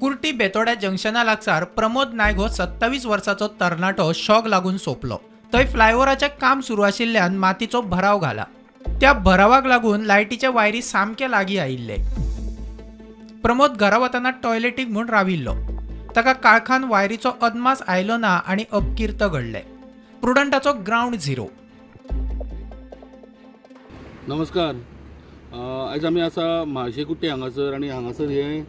कुर्टी बेतोड्या जंक्शना लागसार प्रमोद नायक हो 27 वर्साचो तरणाटो शॉक लागून सोंपलो. थंय फ्लायओव्हराचें काम सुरू आशिल्ल्यान मातीचो भराव घाला. त्या भरावाक लागून लायटीचे वायरी सामके लागीं आयिल्ले. प्रमोद घरा वतना टॉयलेटीक म्हूण राविल्लो. ताका काळखान वायरीचो अदमास आयलो ना आनी अपकीर्त घडलें. प्रुडंटाचो ग्रावंड झिरो. नमस्कार, आयज आमी आसा म्हाळशे कुट्टी हांगासर आनी हांगासर हें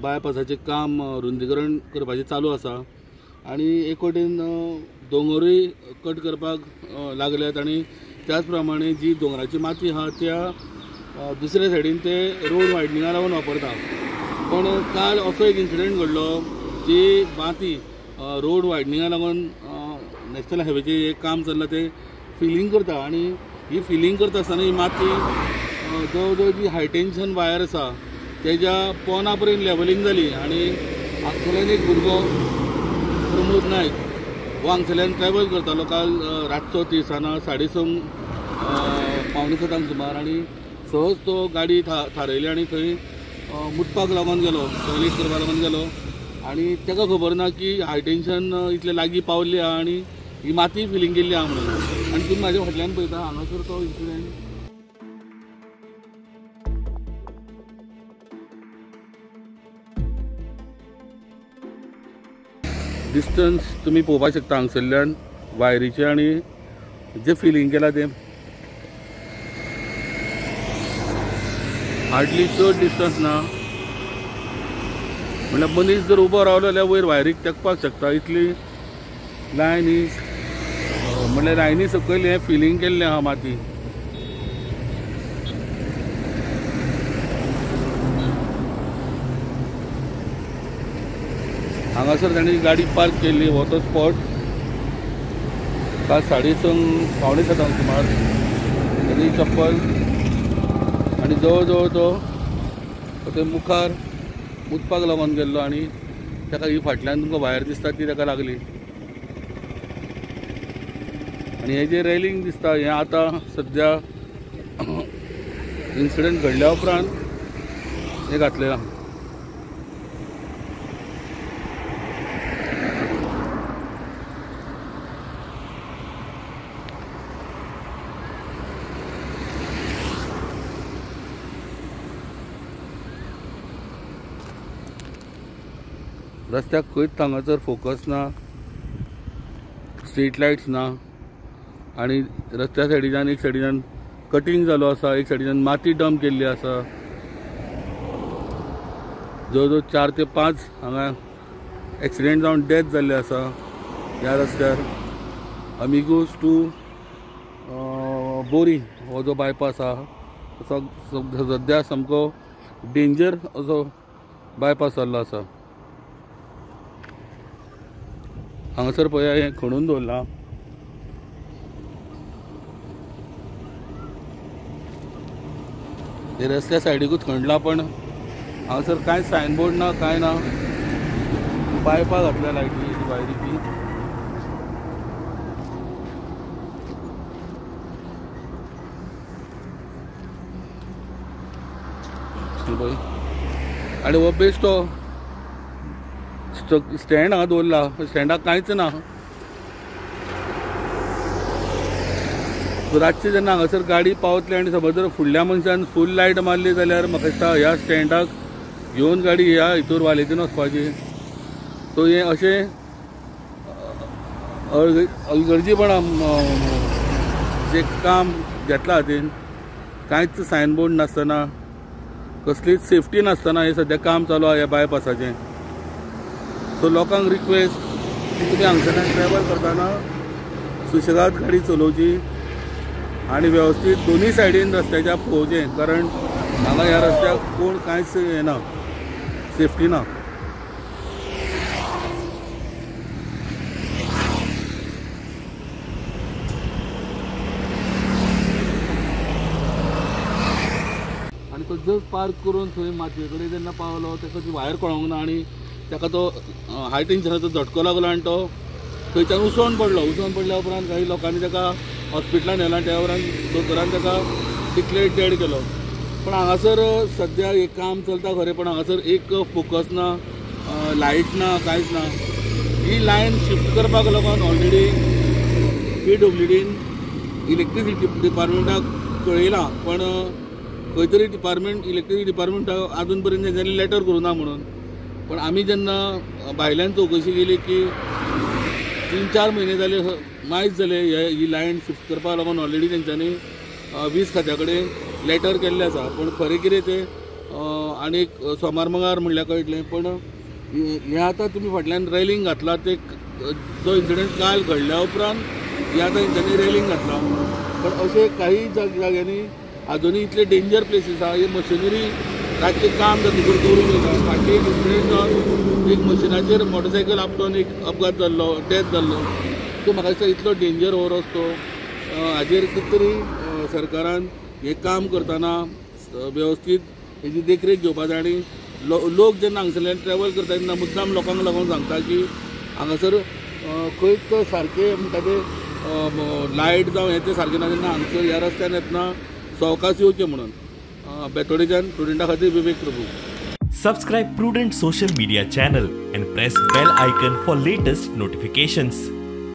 बायपासाचें काम रुंदीकरण करपाचें चालू आसा आनी एक वटेन दोंगरूय कट करपाक लागल्यात आनी त्याच प्रमाणे जी दोंगराची माती आहा त्या दुसऱ्या सायडीन ते रोड वायडनिंगा लागून वापरता. पण काल असो एक इन्सिडंट घडलो, जी माती रोड वायडनिंगा लागून नॅशनल हायवेचें हें काम चल्लां तें फिलींग करता आनी ही फिलींग करता आसतना ही माती जवळ जवळ जी हाय टेन्शन वायर आसा तेज्या पोना पर्यंत लेवलिंग जाली आनी हांगसरल्यान एक भुरगो प्रमोद नायक हो हांगसरल्यान ट्रॅवल करतालो काल रातचो तिसाना 6:30 6:45 सुमार आनी सहज तो गाडी थारयली आनी थंय मुतपाक लागून गेलो, टॉयलेट करपाक लागून गेलो आनी ताका खबर ना की हाय टेन्शन इतलें लागीं पावल्ली आहा आनी ही माती फिलींग केल्ली आहा म्हणून. आनी तुमी म्हाज्या फाटल्यान पळयता हांगासर तो इन्सिडंट. डिस्टन्स तुमी पळोवपाक शकता हांगसरल्यान वायरीचें आनी जें फिलींग केलां तें हार्डली चड डिस्टन्स ना, म्हणल्यार मनीस जर उबो रावलो जाल्यार वयर वायरीक तेंकपाक शकता इतली लायन ही, म्हणल्यार लायनी सकयल हें फिलींग केल्लें आहा माती. हांगासर तांणी गाडी पार्क केल्ली, हो तो स्पॉट. काल 6:30 6:45 सुमार ताजी चप्पल आनी जवळ जवळ तो थंय मुखार मुतपाक लागून गेल्लो आनी ताका ही फाटल्यान तुमकां वायर दिसता ती ताका लागली. आनी हें जें रेलिंग दिसता हें आतां सद्या इन्सिडंट घडल्या उपरांत हें घातलें. रस्त्याक खंयच हांगासर फोकस ना, स्ट्रीट लायट्स ना आनी रस्त्या सायडीच्यान एक सायडीच्यान कटींग जालो आसा, एक सायडीच्यान माती डंप केल्ली आसा. जवळ जवळ 4 ते 5 हांगा एक्सिडेंट जावन डेथ जाल्ले आसा ह्या रस्त्यार. अमिगोज टू बोरी हो जो बायपास आहा सद्या सामको डेंजर असो बायपास जाल्लो आसा. हांगासर पळया हें खणून दवरलां. हे रस्त्या सायडीकूच खणलां पण हांगासर कांय सायनबोर्ड ना, कांय ना. पायपां घातल्या लायटी वायरीची. आनी हो बेश्टो स्टँड हांगा दवरला, स्टँडाक कांयच ना. रातचे जेन्ना हांगासर गाडी पावतली आनी समज जर फुडल्या मनशान फूल लायट मारली जाल्यार म्हाका दिसता ह्या स्टँडाक घेवन गाडी ह्या हितूर वालेतीन वचपाची. सो हें अशें अलगर्जीपणा जें काम घेतलां हातीन, कांयच सायनबोर्ड नासतना, कसलीच सेफ्टी नासतना हें सद्या काम चालू आहा ह्या बायपासाचें. सो लोकांक रिक्वेस्ट की तुमी हांगसरल्यान ट्रॅवल करतना सुशेगाद गाडी चलोवची आनी वेवस्थीत दोनूय सायडीन रस्त्याच्या पळोवचें, कारण हांगा ह्या रस्त्याक कोण कांयच येना, सेफ्टी ना. आनी तो जस्ट पार्क करून थंय मातये कडेन जेन्ना पावलो ताका ती वायर कळोंक ना आनी ताका तो हाय टेन्शनाचो झटको लागलो आनी तो थंयच्यान उसोवन पडलो. उसोवन पडल्या उपरांत काही लोकांनी ताका हॉस्पिटलान व्हेला, त्या उपरांत दोतोरान ताका डिक्लेअर डेड केलो. पण हांगासर सद्या एक काम चलता खरें, पण हांगासर एक फोकस ना, लायट ना, कांयच ना. ही लायन शिफ्ट करपाक लागून ऑलरेडी PWDन इलेक्ट्रिसिटी डिपार्टमेंटाक कळयलां, पण खंय तरी डिपार्टमेंट इलेक्ट्रिसिटी डिपार्टमेंटाक आजून पर्यंत तेंच्यांनी लेटर करूं ना म्हणून. पण आमी जेन्ना भायल्यान चवकशी केली की 3-4 म्हयने जाले, मायज जाले, ही लायन शिफ्ट करपाक लागून ऑलरेडी तेंच्यांनी वीज खात्या कडेन लेटर केल्लें आसा. पूण खरें कितें तें आनी सोमार मंगळार म्हणल्यार कळटलें. पण हें आतां तुमी फाटल्यान रेलिंग घातलां, ते जो इन्सिडंट काल घडल्या उपरांत हें आतां तेंच्यांनी रेलिंग घातलां. पण अशें काही जाग्यांनी आजुनूय इतले डेंजर प्लेसीस आहा. ही मशिनरी रातचें काम जातकूच दवरून वयता. फाटीं एक इन्सिडंट जावन एक मशिनाचेर मोटरसायकल आपटोन एक अपघात जाल्लो, डेथ जाल्लो. सो म्हाका दिसता इतलो डेंजर हो रस्तो, हाजेर कितें तरी सरकारान हें काम करतना वेवस्थीत हेजी देखरेख घेवपा जाय. आनी लोक जेन्ना हांगसरल्यान ट्रॅवल करता तेन्ना मुद्दाम लोकांक लागून सांगता की हांगासर खंयच सारकें म्हणटा ते लायट जावं हें तें सारकें ना, तेन्ना हांगसर ह्या रस्त्यान येतना सवकास येवचें म्हणून. बेतोडेच्यान प्रुडंटा खातीर Vivek Prabhu. Subscribe Prudent social media channel and press bell icon for latest notifications.